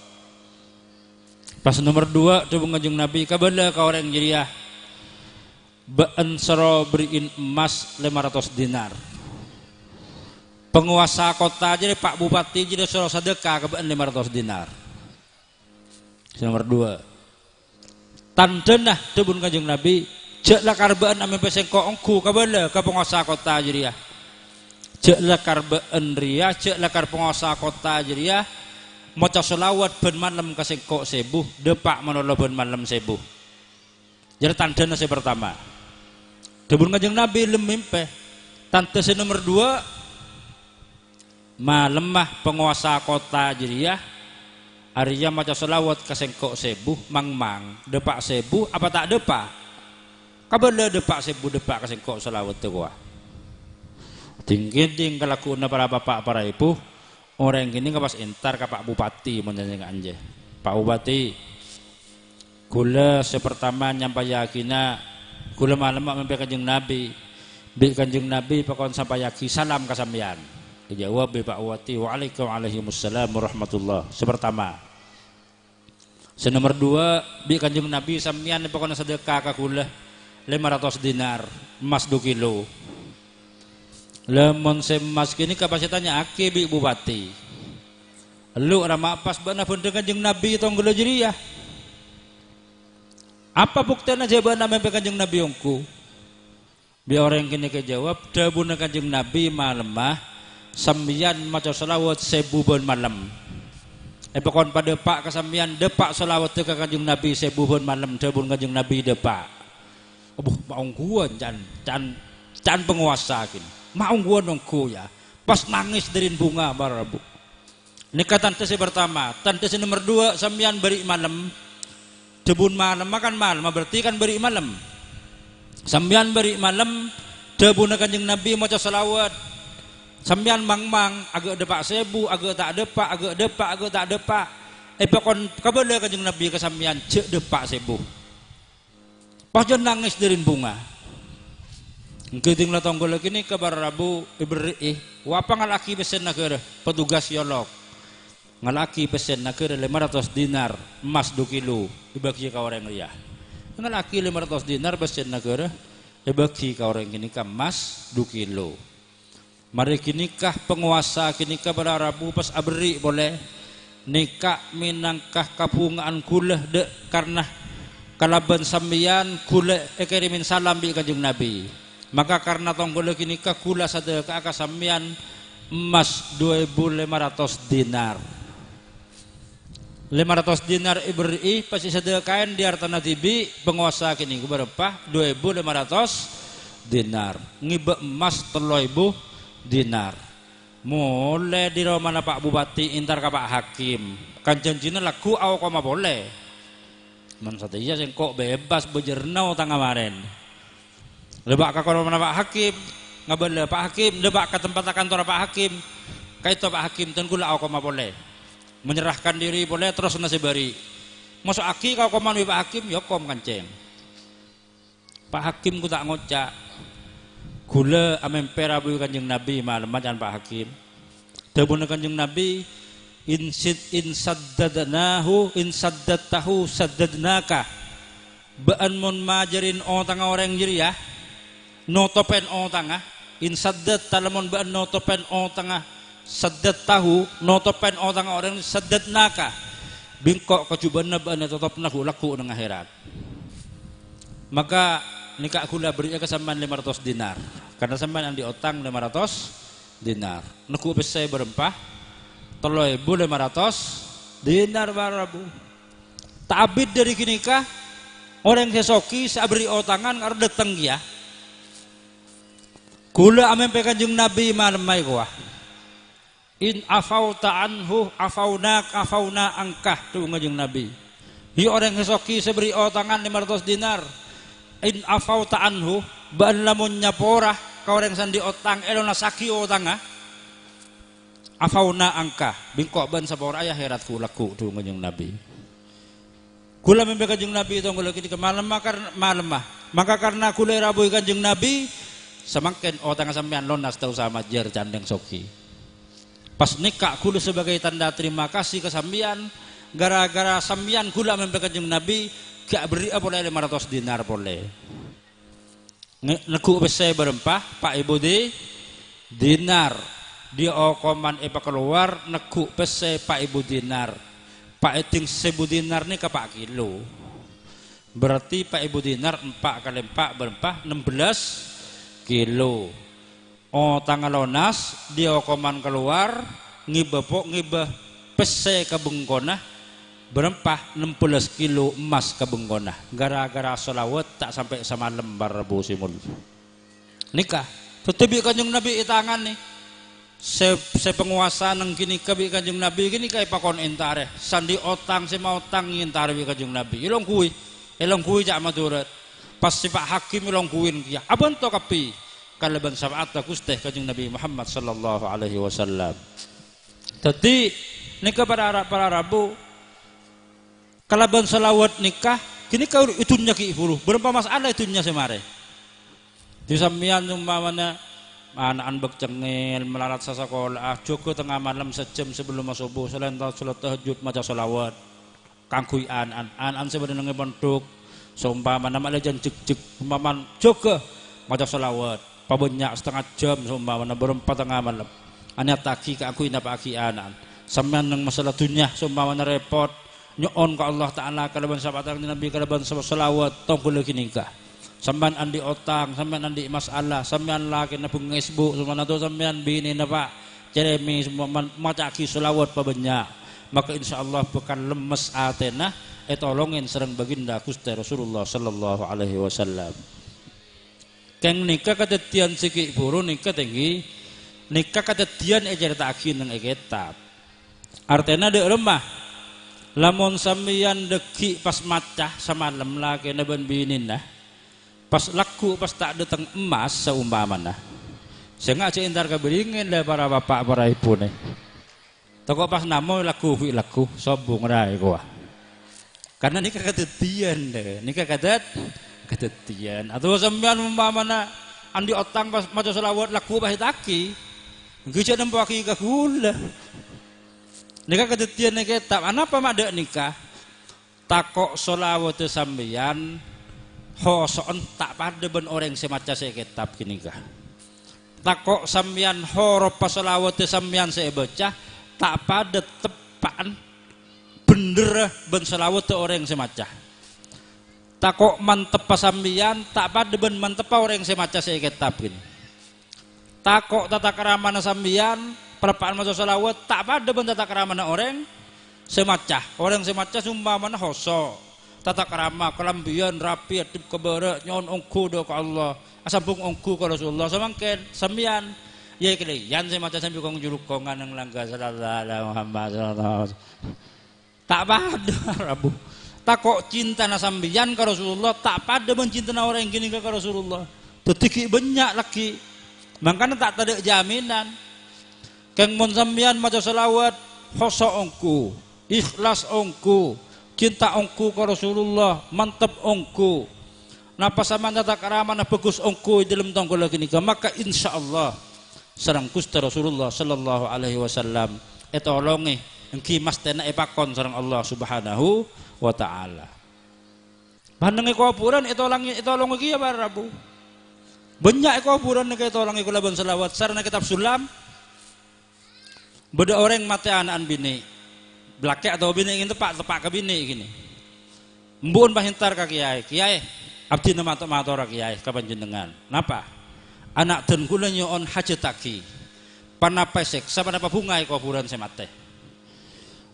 Pas nomer duwâ', dhâbuna Kanjeng Nabi, "Kabâlâ ka orèng jârèya, bâ'na soro bherri'in emmas lèma ratos dinar. Pangowasa kottha jârèya, Pa' Bupati jârèya soro sadâka ka bâ'na lèma ratos dinar." Sè nomer duwâ'. Tandhâna dhâbuna Kanjeng Nabi, "Jhâ' lakar bâ'na amèmpè sèngko' ongghu kabâlâ ka pangowasa kottha jârèya. Jhâ' lakar bâ'na rèya, jhâ' lakar pangowasa kottha jârèya maca shalawat bân malem ka sèngko' sèbu, dâpa' malolo bân malem sèbu." Jârèya tandhâna sè partama. Dhâbuna Kanjeng Nabi lem mèmpè. Tandhâ sè nomer duwâ', "Malemma pangowasa kottha jârèya arèya maca shalawat ka sèngko' sèbu, mang-mang, dâpa' sèbu apa ta' dâpa'? Kabâlâ dâpa' sèbu, dâpa' ka sèngko' shalawat tèkowa." Ding-ngèding kalagghu'ânna para bapa', para èbhu, orèng ghânèka pas entar ka Pa' Bupati, mon jhâ' sakènga kanjâ. "Pa' Bupati, ghulâ sè partama nyampayaghinâ, ghulâ malemma mèmpè Kanjeng Nabi. Bi' Kanjeng Nabi pakon sampayaghi salam ka sampèyan." Èjâwâb bi' Pa' Bupati, "Waalaikum-, waalaikumsalam warahmatullah." Sè partama. Sè nomer duwâ', "Bi' Kanjeng Nabi sampèyan èpakon sadâka ka ghulâ lèma ratos dinar, emmas du kilo." "La, mon sè emmas ghânèka pas ètanya'aghi bi' Bupati. Ellu' rama pas bâ'na bhândhâng Kanjeng Nabi tongghâllâ jârèya. Apa buktèna jhâ' bâ'na mèmpè Kanjeng Nabi ongghu?" Bi' orèng ghânèka èjâwâb, "Dhâbuna Kanjeng Nabi malemma, sampèyan maca shalawat sèbu bân malem. Èpakon padâpa' ka sampèyan, dâpa' shalawat ka Kanjeng Nabi sèbu bân malem, dhâbuna Kanjeng Nabi dâpa'." Abbhu, maongghuwân can, can, can pangowasa ghini. Maongghuwân ongghu, yâ. Pas nangès dâri bhunga, para rabu. Nèka tandhâ sè partama. Tandhâ sè nomer duwâ', sampèyan bâri' malem. Dhâbuna malemma kan malemma, berarti kan bâri' malem. Sampèyan bâri' malem, dhâbuna Kanjeng Nabi maca shalawat. Sampèyan mang-mang, aghâ' dâpa' sèbu, aghâ' ta' dâpa', aghâ' dâpa', aghâ' ta' dâpa'. Èpakon kabâlâ Kanjeng Nabi ka sampèyan, jhâ' dâpa' sèbu. Pas jân nangès dâri bhunga. Ènggi ding la tongghâllâ ghânèka para rabu èberri'i, "Wa apa ngala'aghi pèssèna ghârâ?" Petugas yolok. "Ngala'aghi pèssèna ghârâ lèma ratos dinar, emmas du kilo, èbâghi ka orèng rèya." Ngala'aghi lèma ratos dinar pèssèna ghârâ, èbâghi ka orèng ghânèka emmas du kilo. Marè ghânèka pangowasa ghânèka para rabu pas aberri' polè, nèka mènangka kabhungaan ghulâ dâ' karna kalabân sampèyan ghulâ èkèrèmè salam bi' Kanjeng Nabi. Maka karna tongghâllâ ghânèka ghulâ sadhâka'a ka sampèyan emmas du èbu lèma ratos dinar. Lèma ratos dinar èberri'i, pas èsadhâkaè dâri artana dhibi', pangowasa ghânèka bârâmpa? Du èbu lèma ratos dinar. Ngibâ emmas tello èbu dinar. Molè dâri romana Pa' Bupati èntar ka Pa' Hakim. Kan jhânjhina lagghu' aokoma polè. Mon satèya sèngko' bebas bâjârna otangnga marèn. Dâpa' ka romana Pa' Hakim, ngabâlâ Pa' Hakim, dâpa' ka tempat kantorra Pa' Hakim. Ka'dinto Pa' Hakim, dân ghulâ aokoma polè. Menyerahkan diri polè, terros nasèbâri. Maso'aghi ka okoman bi' Pa' Hakim, ya okom kancèng. Pa' Hakim ghu ta' ngoca'. Ghulâ amèmpè rabu Kanjeng Nabi malemma can Pa' Hakim. Dhâbuna Kanjeng Nabi, "In sid-, in saddadnahu, in saddadtahu saddadnaka." Bâ'ân mon majârin otangnga orèng jârèya, notopèn otangnga, in saddatta, lamon bâ'ân notopèn otangnga, saddattahu, notopèn otangnga orèng, saddadnaka. Bi' engko' kajhubâ'ânna bâ'ân ètotopna ghu'-, lagghu' neng akhèrat. Maka nèka ghulâ aberri'a ka sampèyan lèma ratos dinar. Karna sampèyan andi' otang lèma ratos dinar. Negghu' pèssè bârâmpa? Tello èbu lèma ratos dinar, para rabu. Ta' abit dâri ghânèka, orèng sè soghi sè aberri' otangan ngarep dâteng kèya. Ghulâ amèmpè Kanjeng Nabi malemma èkowa. "In afauta anhu, afauna, afauna angka," dhu Kanjeng Nabi. "Yâ orèng sè soghi sè berri' otangan lèma ratos dinar. In afauta anhu, bâ'ân lamon nyapora ka orèng sè andi' otang, èlonassaghi otangnga. Afauna angka, bi' engko' bâ'ân sapora'a è akhèrat ghu-lagghu'," dhu Kanjeng Nabi. Ghulâ mèmpè Kanjeng Nabi, tongghâllâ ghânèka malemma kar-, malemma. Maka karna ghulâ èrabuwi Kanjeng Nabi, samangkèn otangnga sampèyan lonas, ta' osa majâr can orèng soghi. Pas nèka ghulâ sebagai tanda terima kasih ka sampèyan, gara-gara sampèyan ghulâ mèmpè Kanjeng Nabi, ghu' aberri'a polè lèma ratos dinar polè. Nge-, negghu' pèssè bârâmpa? Pa' èbu di-, dinar. Diyâ okoman èpakalowar negghu' pèssè pa' èbu dinar. Pa' èding sèbu dinar nèka pa' kilo. Berarti pa' èbu dinar empa' kalè empa' bârâmpa? Ennem belas kilo. Otangnga lonas, diyâ okoman kalowar, ngibâ po-, ngibâ pèssè ka bengkona, bârâmpa? Ennem belas kilo emmas ka bengkona. Gara-gara shalawat ta' sampè' samalem, para rabu sè mol-, nèka. Dhâddhi bi' Kanjeng Nabi ètanganè. Sè, sè pangowasa neng ghânèka bi' Kanjeng Nabi ghânèka èpakon èntarè. Sè andi' otang, sè maotang èntarè bi' Kanjeng Nabi. Èlongghuwi. Èlongghuwi ca' Madhurâ. Pas sè pa' hakim èlongghuwi kèya. Abhânto kabbhi kalabân syafa'atta Ghustè Kanjeng Nabi Muhammad sallallahu alaihi wasallam. Dhâddhi, nèka para, para rabu, kalabân shalawat nèka, ghânèka è dhunnya ghi' bhuru. Bârâmpa mas'ala è dhunnya sè marè. Dhi sampèyan umpamana ana'an bâk cengngel, malarat sasakola, ah, jâgâ tengnga malem sajjhâm sabellumma sobbhu, salaèn ta-, salat tahajjud, maca shalawat. Kaangghuy ana'an, ana'an sè bâdâ neng è pondhuk, saompamana malèjan jhekjhek, umpamana jâgâ maca shalawat, pabânnya' satengnga jhâm, saompamana bârâmpa tengnga malem, anèyattaghi kaangghuy napa'aghi ana'an. Sampèyan neng masalah dhunnya, saompamana rèpot, nyo'on ka Allah Ta'ala kalabân syafa'atta Kanjeng Nabi, kalabân sha-, shalawat, tongghâllâ ghânèka. Sampèyan andi' otang, sampèyan andi' masalah, sampèyan lakèna bengngès, Bu, sampèyan atau sampèyan binèna, Pa', cèrèmè, sampèyan maca'aghi shalawat pabânnya'. Maka insyaallah bhâkal lemmes atèna, ètolongè sareng baginda Ghustè Rasulullah sallallahu alaihi wasallam. Kèng nèka kadhâddhiyân sè ghi' bhuru nèka tèngghi, nèka kadhâddhiyân ècarèta'aghi neng è kètab. Artèna dâ' remma, lamon sampèyan dhâggi' pas maca samalem lakèna bân binèna, pas lagghu' pas ta' dâteng emmas saompamana. Sènga' jhâ' entar ka bâringèn la para bapa', para ebhuna. Tako' pas namo lagghu bi' lagghu, sobung ra èkowa. Karna nèka kadhâddhiyân, lho. Nèka kadhâd-, kadhâddhiyân. Ato sampèyan umpamana andi' otang pas maca shalawat lagghu pas ètagi, ènggi jhâ' nèmpowaghi ka ghulâ. Nèka kadhâddhiyân è kètab. Anapa ma' dâ' nèka? Tako' shalawatta sampèyan hoso'en ta' padâ bân orèng sè maca sè è kètab ghânèka. Tako' sampèyan horopa shalawatta sampèyan sè èbâca ta' padâ teppa'en bhendherra bân shalawatta orèng sè maca. Tako' manteppa sampèyan ta' padâ bân manteppa orèng sè maca sè è kètab ghânèka. Tako' tata kramana sampèyan, parappa'na maca shalawat, ta' padâ bân tata kramana orèng sè maca. Orèng sè maca, sompamana hoso', tata krama, kalambhiyân rapi, èdhep ka bârâ', nyo'on ongghu dâ' ka Allah, asambhung ongghu ka Rasulullah. Samangkèn, sampèyan, yâ kalèyan sè maca sambi kong-jhurukongan neng langghâ, "Shallallahu ala Muhammad, shallallahu ala Muhammad." Ta' padâ, rabu. Tako' cintana sampèyan ka Rasulullah ta' padâ bân cintana orèng ghânèka ka Rasulullah. Dhâddhi ghi' bânnya' laghi'. Mangkana ta' tadâ' jaminan. Kèng mon sampèyan maca shalawat, hoso' ongghu, ikhlas ongghu, cinta ongghu ka Rasulullah, mantep ongghu. Napa sampèyan tata kramana bhâghus ongghu è dhâlem tongghâllâ ghânèka, maka insyaallah sareng Ghustè Rasulullah sallallahu alaihi wasallam ètolongè, ènggi mastèna èpakon sareng Allah Subhanahu wa Ta'ala. Bân neng è kobhurân ètolangè, ètolongè kèya para rabu. Bânnya' è kobhurân nèka ètolangè kalabân shalawat, sarana kètab Sulam. Bâdâ orèng matè ana'an binè'. Lakè' atabâ binè' ghânèka teppa', teppa' ka binè' ghânèka. Embu'en pas entar ka kèyaè, "Kèyaè, abdhina mato-, matora kèyaè ka panjhennengngan." "Napa?" "Ana' dân kaulâ nyo'on hajhâttaghi. Ponapa èsèksa, ponapa bhunga è kobhurân sè matè?"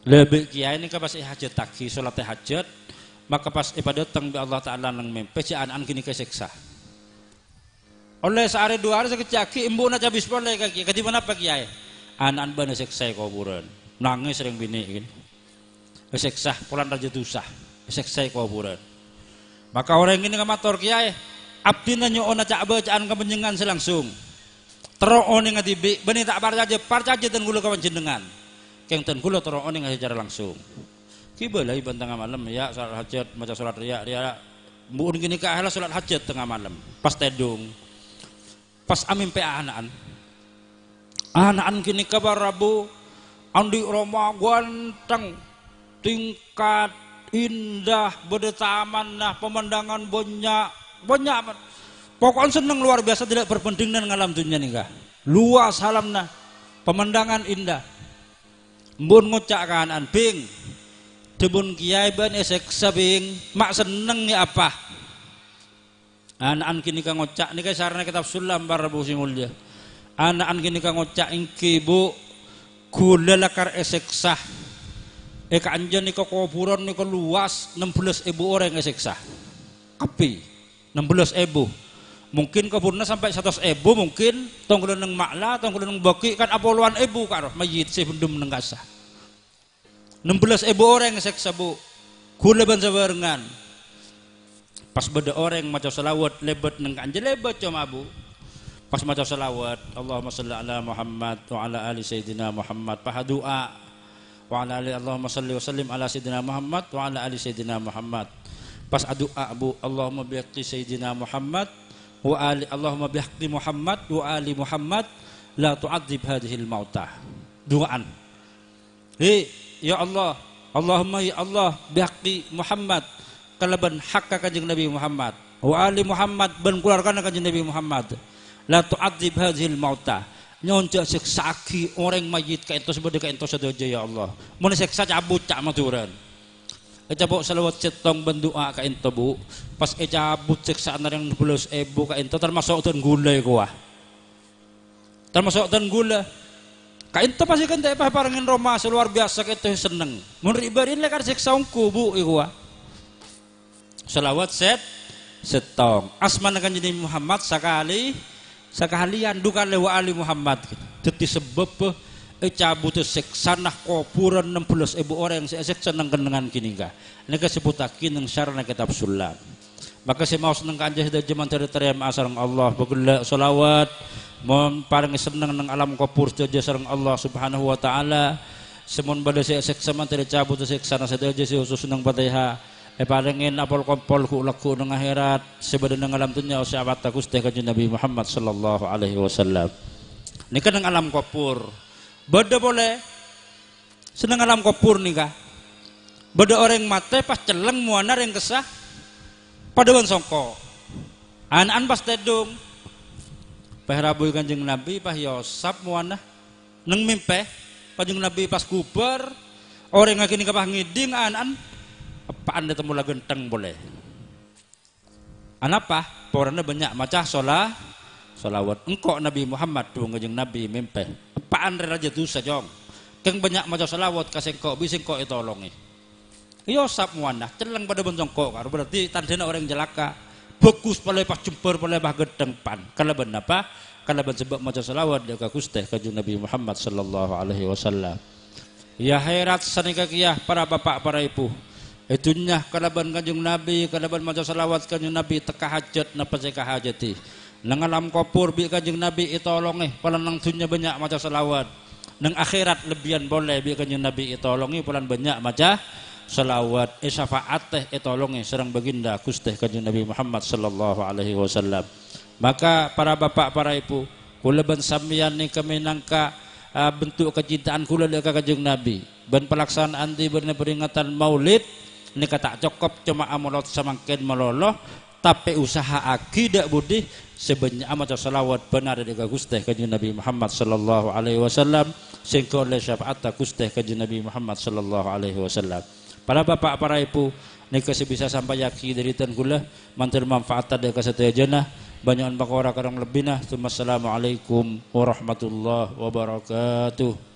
Lha bi' kèyaè nèka pas èhajhâttaghi, solat hajhât, maka pas èpadâteng bi' Allah Ta'ala neng mèmpè, jhâ' ana'an ghânèka èsèksa. Ollè saarè du arè sakejjhâ' aghi', embu'na cabis polè ka kèyaè. "Kadhi ponapa, Kèyaè?" "Ana'an bâ'na èsèksa è kobhurân." Nangès rèng binè' ghânèka. "Èsèksa, polana rajâ dhusa. Èsèksa è kobhurân." Maka orèng ghânèka mator, "Kèyaè, abdhina nyo'ona ca'-bâca'an ka panjhennengngan sè langsung. Terro onènga dhibi', bânnè ta' parcajâ, parcajâ dân kaulâ ka panjhennengngan. Kèng dân kaulâ terro onènga secara langsung." Ghi' bâlâi bân tengnga malem, yâ, solat hajhât, maca solat rèya', rèya'. Embu'en ghânèka ahèlla solat hajhât tengnga malem, pas tèdung. Pas amèmpè ana'an. Ana'an ghânèka para rabu, andi' roma ganteng, tingkat, indah, bâdâ tamanna, pemandangan bânnya', bânnya', poko'en senneng lowar biyasa, tidak perbandingan neng alam dhunnya nèka. Luas alamna, pemandangan indah. Embu'en ngoca' ka ana'an, "Bhing, dhâbuna kèyaè bâ'na èsèksa, Bhing. Ma' senneng yâ apa?" Ana'an ghânèka ngoca', nèka sarana kètab Sulam, para rabu sè molja. Ana'an ghânèka ngoca', "Èngghi, Bu', kaulâ lakar èsèksa. È ka'anja nèka kobhurân nèka luas, nem bellâs èbu orèng èsèksa." Kabbhi. Nem bellâs èbu. Mungkin kobhurânna sampè' satos èbu, mungkin tongghulâ neng Ma'la, tongghulâ neng Baqi', kan apolowan èbu karo mayyit sè bendem neng kassa'. Nem bellâs èbu orèng èsèksa, Bu'. Kaulâ bân sabhârengan. Pas bâdâ orèng maca shalawat lèbât neng ka'anja lèbât coma, Bu'. Pas maca shalawat, "Allahumma shalli ala Muhammad wa ala ali Sayyidina Muhammad." Pas adu'a. "Wa ala ali, Allahumma shalli wa sallim ala Sayyidina Muhammad wa ala ali Sayyidina Muhammad." Pas adu'a, Bu', "Allahumma bihaqqi Sayyidina Muhammad wa ali, Allahumma bihaqqi Muhammad wa ali Muhammad la tu'adzib hadzihil mauta." Du'a'an. "He, ya Allah, Allahumma ya Allah, bihaqqi Muhammad, kalabân hakka Kanjeng Nabi Muhammad, wa ali Muhammad, bân kulawargana Kanjeng Nabi Muhammad, la tu'adzib hadzihil mauta." Nyo'on jhâ' sèksa'aghi orèng mayyit ka'ènto sè bâdâ ka'ènto sadhâjâ, ya Allah. Mon èsèksa, cabut ca' Madhurâna. Ècabut shalawat sèttong bân du'a ka'ènto, Bu'. Pas ècabut sèksa'anna rèng bellâs èbu ka'ènto, tamaso' dân kaulâ kowa. Tamaso' dân kaulâ. Ka'ènto pas èghântè'è pas èparèngè roma sè lowar biyasa ka'ènto sè senneng. Mon rè'-bâri'na lakar sèksa ongghu, Bu', è kowa. Shalawat sèt-, sèttong. Asmana Kanjeng Nabi Muhammad sakalè, sakalèyan du kalè wa ali Muhammad. Dhâddhi sabâbbhâ ècabudhâ sèksana kobhurân nem bellâs èbu orèng sè èsèksa neng kennengngan ghânèka. Nèka èsebbhuttaghi neng sarana kètab Sulam. Maka sè maos neng ka'anja sadhâjâ mandhâr tarèma'a sareng Allah, pagghellâ' shalawat, mon parèngè senneng neng alam kobhur sadhâjâ sareng Allah Subhanahu wa Ta'ala. Sè mon bâdâ sè èsèksa, mantè ècabut sèksana sadhâjâ sè osos neng Fatihah, èparèngè apol-kompol ghu'-lagghu' neng akhèrat, sè bâdâ neng alam dhunnya, o syafa'atta Ghustè Kanjeng Nabi Muhammad sallallahu alaihi wasallam. Nèka neng alam kobhur. Bâdâ polè, sè neng alam kobhur nèka, bâdâ orèng matè pas celleng mowana rèng kessa padâ bân songko'. Ana'an pas tèdung. Pas rabuy Kanjeng Nabi, pas èosap mowana. Neng mèmpè, Kanjeng Nabi pas ghubâr, orèngnga ghânèka pas ngèdhing ana'an, eppa'an ètemmo la ghântheng polè. Anapa? Polana bânnya' maca sola-, sholawat. Engko' Nabi Muhammad, dhu Kanjeng Nabi mèmpè. Eppa'an rè rajâ dhusa, Cong. Kèng bânnya' maca sholawat ka sèngko', bi' sèngko' ètolongè. Èosap mowana, celleng padâ bân songko', karo berarti tandhâna orèng calaka'. Bhâghus polè pas jembhâr polè pas ghântheng pan. Kalabân napa? Kalabân sabâb maca shalawat dâ' ka Ghustè Kanjeng Nabi Muhammad sallallahu alaihi wasallam. È akhèrat sanèka kèya, para bapa', para èbhu. È dhunnya kalabân Kanjeng Nabi, kalabân maca shalawat Kanjeng Nabi, tekka hajhât napa sè èkahajhâdhi. Neng alam kobhur bi' Kanjeng Nabi ètolongè, polana neng dhunnya bânnya' maca shalawat. Neng akhèrat lebbiyân polè bi' Kanjeng Nabi ètolongè polana bânnya' maca shalawat, èsafa'atè, ètolongè sareng Baginda Ghustè Kanjeng Nabi Muhammad sallallahu alaihi wasallam. Maka, para bapa', para èbhu, kaulâ bân sampèyan nèka mènangka, ah, bentuk kecintaan kaulâ dâ' ka Kanjeng Nabi. Bân palaksana'an dhi bârna peringatan Maulid nèka ta' cokop coma amolod samangkèn malolo, tapè usaha'aghi dâ' budi sè bânnya' maca shalawat bân arè dâ' ka Ghustè Kanjeng Nabi Muhammad sallallahu alaihi wasallam, sehingga ollè syafa'atta Ghustè Kanjeng Nabi Muhammad sallallahu alaihi wasallam. Para bapa', para èbhu, nèka sè bisa sampayaghi dâri dhân kaulâ, mandhâr manfaat dâ' ka sadhâjâna, bânnya'an pakora karang lebbina. Tsumma assalamualaikum warahmatullahi wabarakatuh.